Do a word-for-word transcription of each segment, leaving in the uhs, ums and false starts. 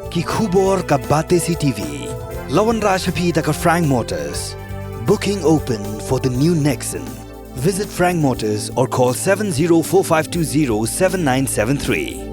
Ki khubor ka Batesi T V. La wanrah sha phi da ka Frank Motors. Booking open for the new Nexon. Visit Frank Motors or call seven zero four five two zero seven nine seven three.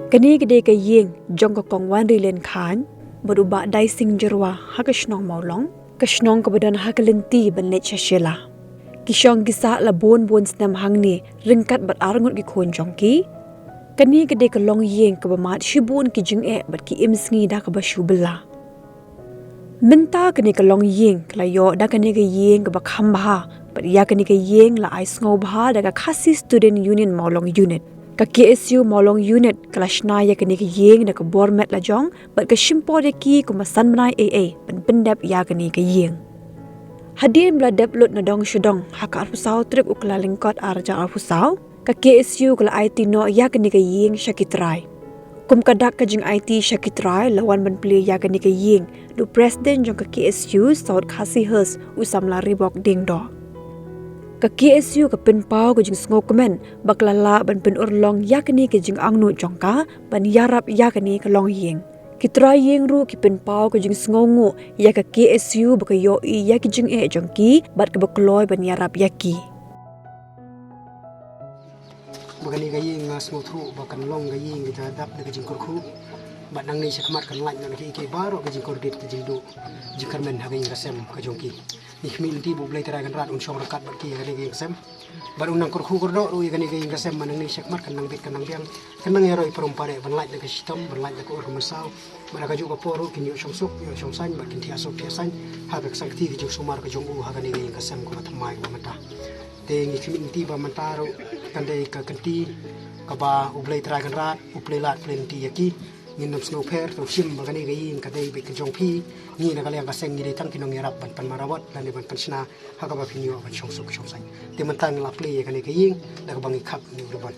Kane ka dei ka ïing jong ka Kong Wanrilen Khan bad u Bah Daising Jyrwa ha ka shnong Mawlong, ka shnong kaba don ha ka lynti ban leit sha Shella. Ki shong ki sah la bun bun snem hangne ryngkat bad arngut ki khun jong ki. Kane ka dei ka longïing kaba mad shibun ki jingeh bad ki imsngi da kaba shu bylla. Mynta kane ka longïing ka la ïoh da kane ka ïing kaba kham bha, bad ïa kane ka ïing la ai sngewbha da ka Khasi Student Union Mawlong Unit. Ka K S U Mawlong Unit ka la shna ïa kane ka ïing da ka bor met la jong, bad ka shim por ïa ki kumba san bnai ei ei ban pyndep ïa kane ka ïing. Hadien ba la dep lut na dong sha dong ha ka arphew saw tarik u Kyllalyngkot arhajar arphew saw, ka K S U ka la aiti noh ïa kane ka ïing sha ki trai. Kum ka dak ka jingaiti sha ki trai la wan ban plie ïa kane ka ïing da u President jong ka K S U South Khasi Hills, u samla Ribok Diengdoh. Ka K S U ka pynpaw ka jingsngewkmen ba ka la lah ban pynurlong ïa kane ka jingangnud jong ka ban ïarap ïa kane ka longïing. Ki trai ïing ruh ki pynpaw ka jingsngewnguh ïa ka K S U ba ka ïohi ïa ki jingeh jong ki bad kaba kloi ban ïarap ïa ki. Ba kane ka ïing nga sngewthuh ba kan long ka ïing kaba dap da ka jingkyrkhu. Bad nangne shakhmat kan lait noh na kiei kiei baroh ki jingkordit, ki jingduh, jingkyrmen ha ka ïing ka sem ka jong ki. Ngi khmih lynti ba U Blei Trai Kynrad un shong ryngkat bad ki ha kane ka ïing ka sem. Bad un nang kyrkhu kyrdoh ruh ïa kane ka ïing ka sem, ba nangne shakhmat kan nang bit, kan nang biang, kan nang ïaroh parom pareh ban lait da ka shitom, ban lait da ka ur ka mynsaw. Bad ha kajuh ka por ruh kin ïoh shong suk, ïoh shong saiñ, bad kin thiah suk thiah saiñ ha ka ksangkti ka jingsumar ka jong u ha kane ka ïing ka sem kaba thymmai kaba mynta. Te ngi khmih lynti ba mynta ruh kan dei ka kynti kaba U Blei Trai Kynrad u plie lad plie lynti ïa ki. Ngin ym sngewpher, to shim ba kane ka ïing ka dei beit ka jong phi. Ngi na ka liang ka seng ngi dei tang ki nongïarap ban pynmarawat lane ban pynshna ha kaba phin ïoh ban shong suk shong saiñ. Te mynta ngi la plie ïa kane ka ïing da kaba ngi khap ïa une u ribbon.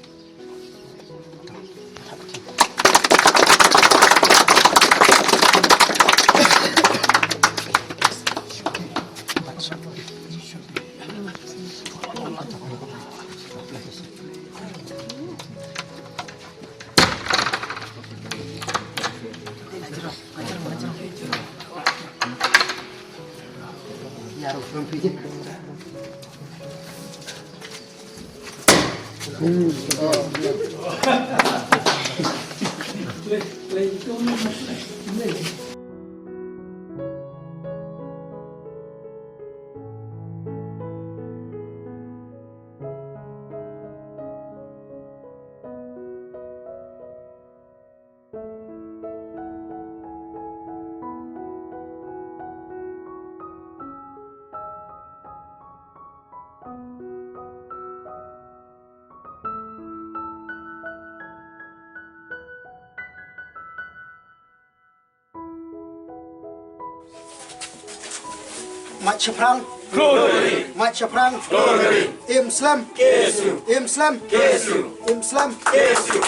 Mach shaphrang. Glory. Mach shaphrang. Glory. Im slem. K S U. Im slem. K S U. Im slem. K S U.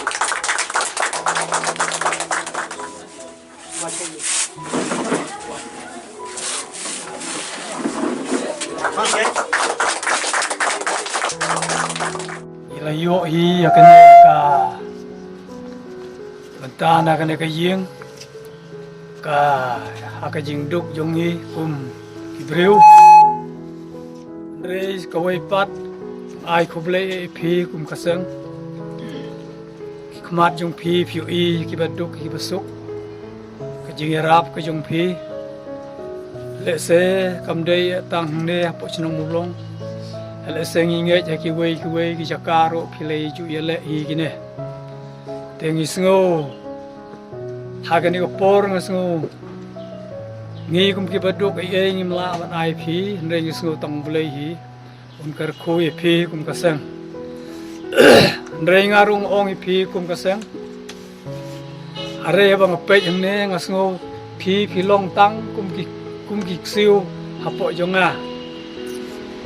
Ngi la ïoh hi ïa kane ka bynta na kane ka ïing ka ha ka jingduk jong ngi kum ki briew. Hynrei kawei pat ai khublei ïa phi kum ka seng. Ki khmat jong phi phi ïohi kiba duk kiba suk. Ka jingïarap ka jong phi. Lehse kam dei tang hangne hapoh shnong Mawlong. Lehse ngi ngeit ha kiwei kiwei ki jaka ruh phi la ju ïaleh hi kine. Te ngi sngew ha kane ka por nga sngew ngi kum kiba duk ei ei ngim lah ban ai phi, hynrei ngi sngew tang U Blei hi un kyrkhu ïa phi kum ka seng. Hynrei nga ruh nga ong ïa phi kum ka seng, are ba nga peit hangne nga sngew phi phi long tang kum ki, kum ki ksiew hapoh jong nga.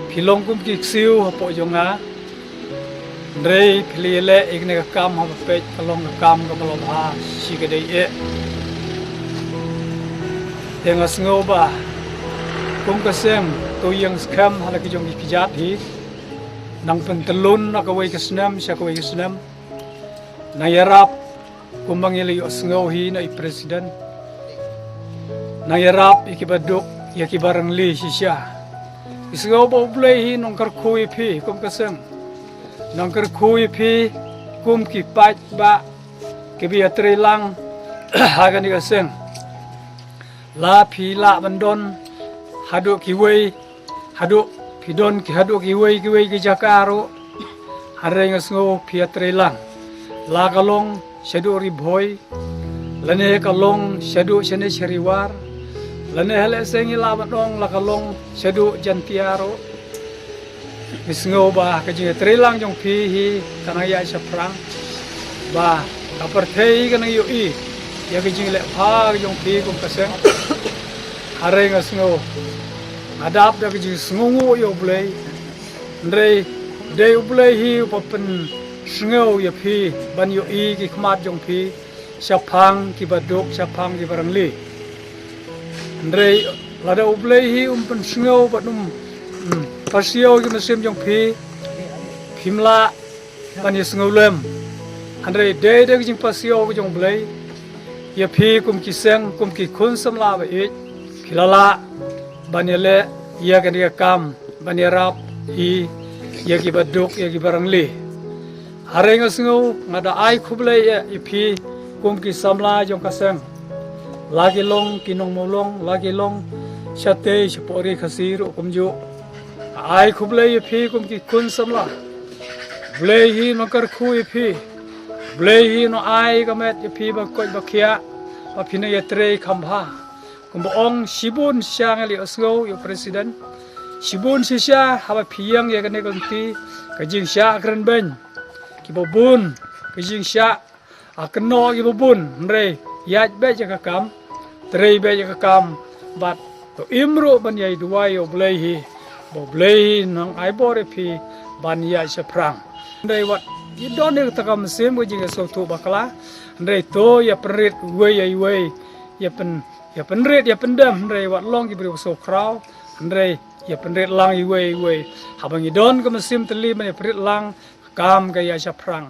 Phi long kum ki ksiew hapoh jong nga. Hynrei phi la ïaleh ïa kane ka kam haba peit ka long ka kam kaba la bha shi ka dei eh. Te nga sngew ba kum ka seng to ïeng skhem ha la ki jong ki kjat hi. Nang pyntyllun na kawei ka snem sha kawei ka snem. Nang ïarap kumba ngi la ïohsngew hi na i president. Nang ïarap ïa kiba duk ïa kiba rangli shisha. Ngi sngew ba U Blei hi nongkyrkhu ïa phi kum ka seng. Nongkyrkhu ïa phi kum ki paidbah kiba ïatrei lang ha kane ka seng. La phi lah ban don haduh kiwei, haduh phi don ki haduh kiwei kiwei ki jaka ruh. Hynrei nga sngew phi ïatrei lang. La ka long shaduh Ri Bhoi, lane ka long shaduh shane sha Ri War, lane ha lehse ngi lah ban ong la ka long shaduh Jaintia ruh. Ngi sngew ba ka jingïatrei lang jong phi hi ka nang ïaid shaphrang, ba ka pyrthei ka nang ïohi ïa ka jingleh bha ka jong phi kum ka seng. Hynrei nga sngew, nga dap da ka jingsngewnguh ïa U Blei. Hynrei dei U Blei hi uba pynsngew ïa phi ban ïohi ki khmat jong phi shaphang kiba duk, shaphang kiba rangli. Hynrei lada U Blei hi um pynsngew bad um, um pasiaw ïa ki mynsiem jong phi, phim lah ban ïasngewlem. Hynrei dei da ka jingpasiaw ka jong U Blei ïa phi kum ki seng, kum ki khun samla ba ïeit, phi la lah ban ïaleh ïa kane ka kam ban ïarap hi ïa kiba duk, ïa kiba rangli. Hynrei nga sngew nga da ai khublei ïa, ïa phi kum ki samla jong ka seng. La ki long ki nongmawlong, la ki long shatei shapoh Ri Khasi ruh kumjuh. Nga ai khublei ïa phi kum ki khun samla. Blei hi nongkyrkhu ïa phi. Blei hi nongai ka met ïa phi ba koit ba khiah, ba phin ïatrei kham bha. Kumba ong shibun shisha nga la ïohsngew ïa u president. Shibun shisha haba phi ïeng ïa kane ka lynti, ka jingshah kren beiñ kiba bun, ka jingshah, ah, kynnoh kiba bun, hynrei ïaid beit ïa ka kam, trei beit ïa ka kam, bad to im ruh ban ïai duwai ïa U Blei hi, ba U Blei hi nang ai bor ïa phi ban ïaid shaphrang. Hynrei wat ïa don ïa kata ka mynsiem ka jingïasngewthuh bakla, hynrei to ïa pynrit uwei ïa uwei, ïa pyn, ïa pynrit ïa pyndem, hynrei wat long ki briew ba sngewkhraw, hynrei ïa pynrit lang iwei iwei. Haba ngi don ka mynsiem tylli ban ïa pynrit lang, ka kam ka ïaid shaphrang.